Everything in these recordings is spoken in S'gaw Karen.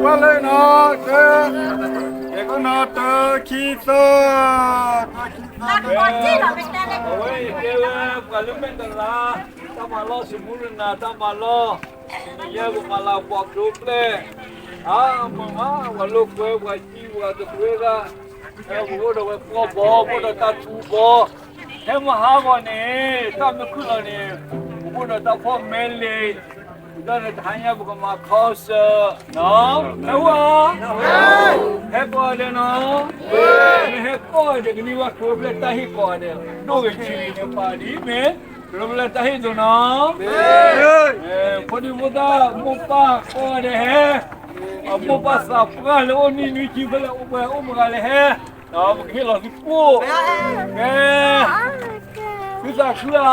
လၢနီၤ, တၢ, ကဲကနီၤ တၢ ခံ သၢ, တၢ ခံ သၢ, အဝဲယတဲဝဲ ပှၤလၢမဲာ်တလါ, တၢ်မၤလီၢ် စမူရနၤ တၢ်မၤလီၢ်, ယဲပမၤလၤကပီၤကျိၤကျဲ, အါမးမး ပှၤလိာ်ကွဲ ပှၤစံး ပှၤတကွဲဒၣ်, ပအိၣ်ဒီးဝဲပှီၢ်ဘီ ပအိၣ်ဒီးတၢ်ထူဘီ, ဟဲမဟါဂီၤန့ၣ် တၢ်မ့ၢ်ခုၣ်လီၤန့ၣ်, ပအိၣ်ဒီးတၢ်ဖီၣ်မဲလ့ၣ်, ဒီးန့ၣ်တဟါညါပကမၤ concert နီၤ, ဟဲဝဲ, ဟဲကိးဂၤဒဲးနီၤ, မ့ၢ်ဟဲကိးဂၤဒဲး ကန့ၢ်ဘၣ်ကျိၤကျဲ တၢ်ဟ့ၣ်ကိးဂၤဒဲး, ဒိၣ်ဂ့ၤဆံးဂ့ၤန့ၣ် ပာ်ဒ်မ့ၢ် ကျိၤကျဲတၢ်ဟ့ၣ်ဒိၣ်နီၤ, ဖိဒံဖိသၣ် မိၢ်ပၢ်ကိးဂၤဒဲးဟဲ, မိၢ်ပၢ်သးပှၢ်လၢအိၣ်နံၣ်နွံဆံဖဲလဲၣ် အိၣ်ပှဲၤအိၣ်မဂၤလဲၣ်ဟဲ, ပကဟ့ၣ်လီၤသုကိၣ်, ကဲ, သုသးခုဧါ,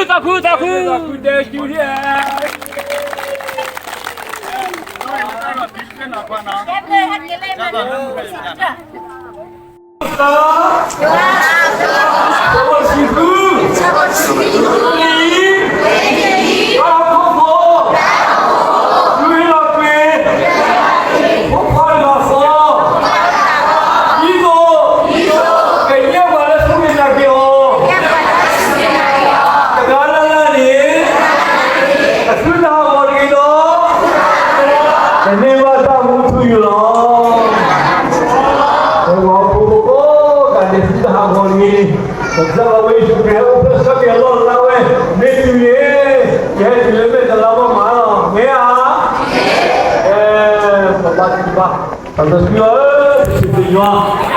သးခု, သးခု, သးခု, သးခုတဲစုဧါ, သၢ, သၢ, သၢဆံဃု, နံၣ်, တၢ်အိၣ်ဖှိၣ်ဖိ, သုဟ့ၣ်လီၤကွံာ်, ဖိခွါတဂၤဃီ, ဒ်သိး, ကညါပှၤလၢဆူမဲာ်ညါက့ၤအီၤ, တဂၤလၢ်လၢ်န့ၣ်, အသုတဟးဂီၤတဂ့ၤဒီး, ကန့ၢ်ဘၣ်တၢ်မူထူယိာ်လီၤ. ပှၤဟီၣ်ခိၣ်ဖိကိးဂၤဒဲး သုတဟးဂီၤတဂ့ၤ, ပကစၢ်ယ့ၣ်ၡူးခရံာ်ဟဲအိၣ်ဖျဲၣ်ဆၢက့ၤအလီၢ်လၢဝဲ, မ့ၢ်တုၤန့ၣ်, ယဟဲတုၤလၢမဲာ်တလါဘၣ်မးလီၤ, မ့ၢ်ဧါ, အဲ, ပဘါထုကဖၣ်, ပကစၢ်ဧၢ, ပစံးဘျုးယွၤ,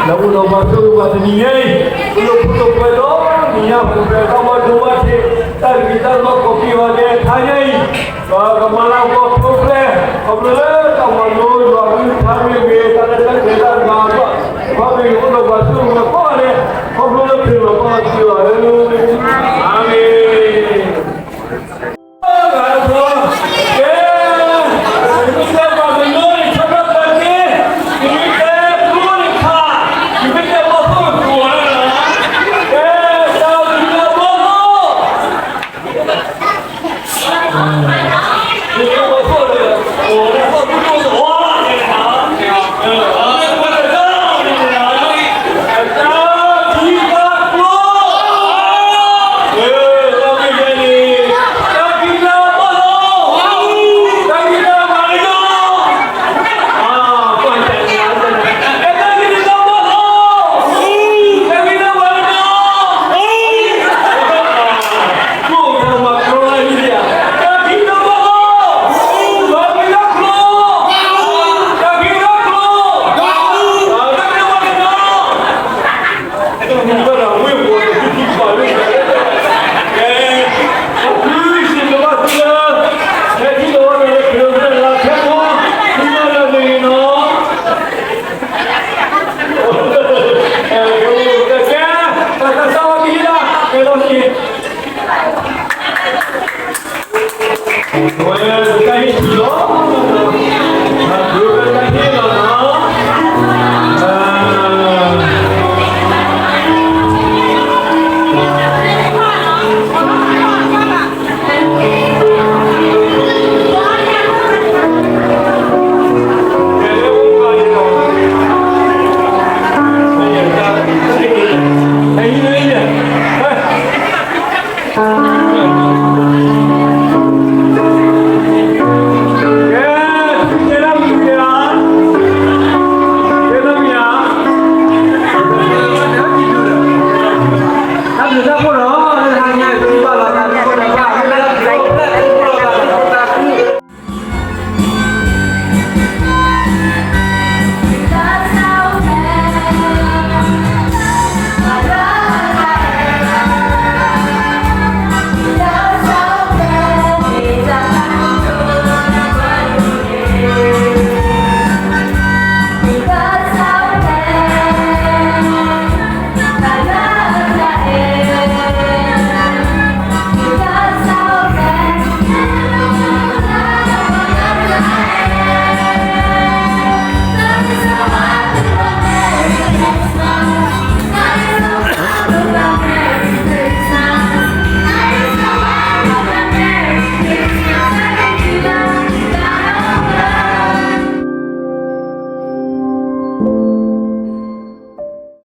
လၢအိၣ်ဒီးပှၤဆိၣ်ဂ့ၤပှၤတနံၤညါအံၤ, ပလိာ်ဖိလိာ်ကွဲဒီးနံၤညါပူၤဖျဲး တၢ်ဘၣ်ဒိဘၣ်ထံး, တၢ်ဂံၢ်တၢ်ဘါကိးက့ၤဂီၤဒဲး ခါညါအံၤ, ပကမၤလၤကပီၤကျိၤကျဲ, ခီဖျိလၢတၢ်မၤလိယွၤအကလုၢ်ကထါမ့ၢ်ဂ့ၤ, တၢ်လၢတၢ်ကျဲၤတၢ်တမၤအဘၣ်, ခီဖျိလၢအိၣ်ဒီးပှၤဆိၣ်ဂ့ၤပှၤကိးဂၤဒဲး, ခီဖျိလၢခရံာ်လီၤပှၤစံးဘၣ်ဧၢ, အၤမ့ၣ်. ကဲ, ကဲ, ကဲ,